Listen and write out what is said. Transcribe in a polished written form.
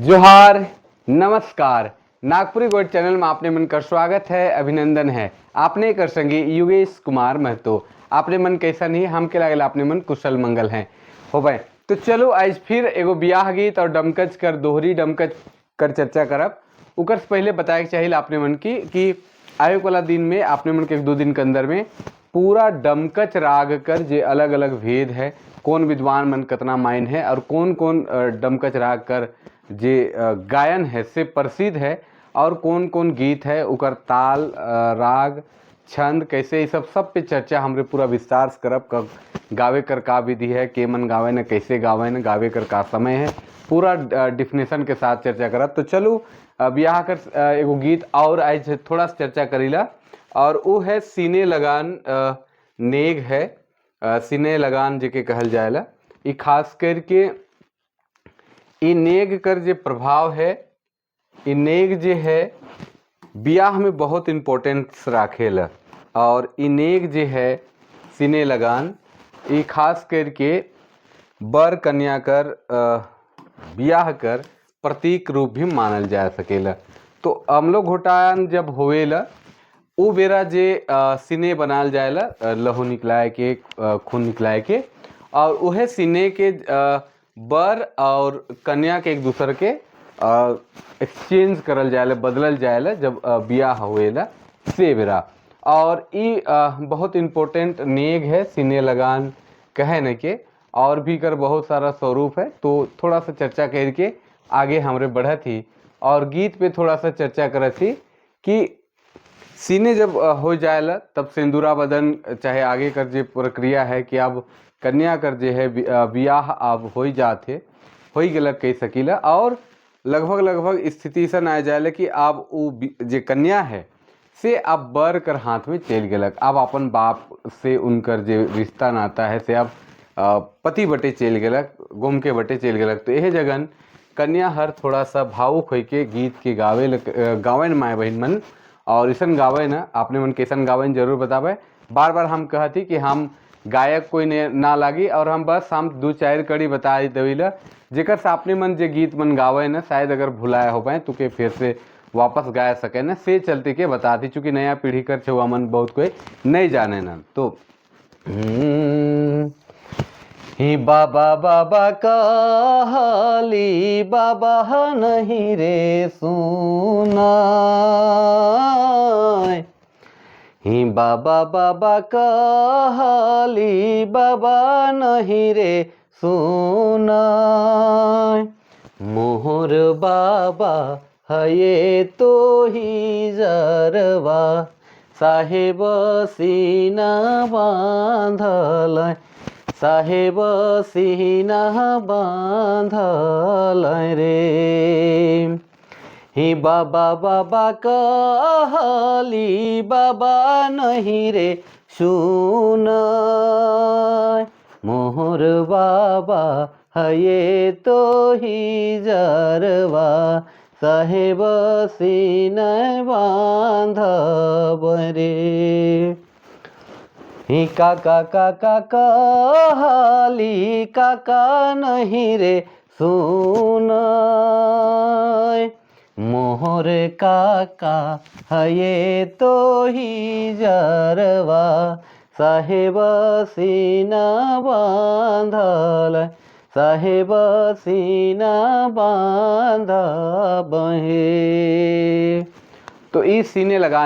जोहार, नमस्कार। नागपुरी गोड चैनल में आपने मन का स्वागत है, अभिनंदन है। आपने कर संगी युगेश कुमार महतो। आपने मन कैसा नहीं, हम के लागल आपने मन कुशल मंगल हैं हो भाई। तो चलो, आज फिर एगो ब्याह गीत और डमकच कर, दोहरी डमकच कर चर्चा करब। उकर से पहले बताए के चाहिए आपने मन की कि आवे वाला दिन में, आपने मन के 1-2 दिन के अंदर में पूरा डमकच राग कर जे अलग अलग भेद है, कौन विद्वान मन कितना माइन है और कौन कौन डमकच राग कर जे गायन है से प्रसिद्ध है और कौन कौन गीत है, उकर ताल, राग, छंद कैसे, ये सब सब पे चर्चा हमरे पूरा विस्तार से करब। कब गावे कर का विधि है, के मन गावे न, कैसे गावे न, गावे कर का समय है, पूरा डिफिनेशन के साथ चर्चा करब। तो चलो, अब यहाँ कर एगो गीत और आज थोड़ा सा चर्चा करीला और वो है सीने लगान नेग है। सीने लगान जेके कहल जाएला, ई खास करके ई नेग कर जे प्रभाव है, ई नेग जे है बियाह में बहुत इम्पोर्टेंस राखेला। और ई नेग जे है सीने लगान, ई खास करके बर कन्या कर बियाह कर प्रतीक रूप भी मानल जा सकेला। तो हम लोग घोटान जब होवेला, उ बेरा जे सीने बनाल जाएला, लहू निकलाए के, खून निकलाए के और उहे सीने के बर और कन्या के एक दूसर के एक्सचेंज करल जाएला, बदलल जाएला जब बियाह होवेला से बेरा। और ई बहुत इम्पोर्टेंट नेग है सीने लगान कहे न के। और भी कर बहुत सारा स्वरूप है, तो थोड़ा सा चर्चा करके आगे हमरे बढ़त ही और गीत पे थोड़ा सा चर्चा करत ही कि सीने जब हो जाएला, तब सिंदूरा बदन चाहे आगे कर जे प्रक्रिया है कि अब कन्या कर जे है बियाह अब हो जात है, हो गलक कह सकीला। और लगभग लगभग स्थिति ऐसा आ जाएला कि अब उ जे कन्या है से अब बर कर हाथ में चल गलक। अब अपन बाप से उनकर जे रिश्ता नाता है से अब पति बटे चल गलक, गुम के बटे चल गलक। तो यह जगन कन्या हर थोड़ा सा भावुक होके गीत के गावे गावन माए बहन मन और ऐसन गावे न। आपने मन कैसन गावन, जरूर बतावे। बार बार हम कहती कि हम गायक कोई ने ना लागी और हम बस हम दो चार कड़ी बता देवीला, जेकर से आपने मन जे गीत मन गावे न, शायद अगर भुलाए हो पाए तो के फिर से वापस गाय सके न, से चलते के बता दी। चूँकि नया पीढ़ी कर छुआ मन बहुत कोई नहीं जाने न। तो ही बाबा बाबा कहली बाबा नहीं रे सुना, ही बाबा बाबा कहली बाबा नहीं रे सुना, मोहर बाबा हये तो ही जरवा, साहेब सीना बांधल, साहेब सीना बांधल रे। ही बाबा बाबा कहली बाबा नहीं रे सुन, मोहर बाबा हये तो ही जरवा, साहेब सीना बांधब रे। ही काका काका कहली काका नहीं रे सुन, मोहर काका हये तो ही जरवा, साहेब सीना बांधल, साहेब सीना बांधब हे। तो ई सीने लगा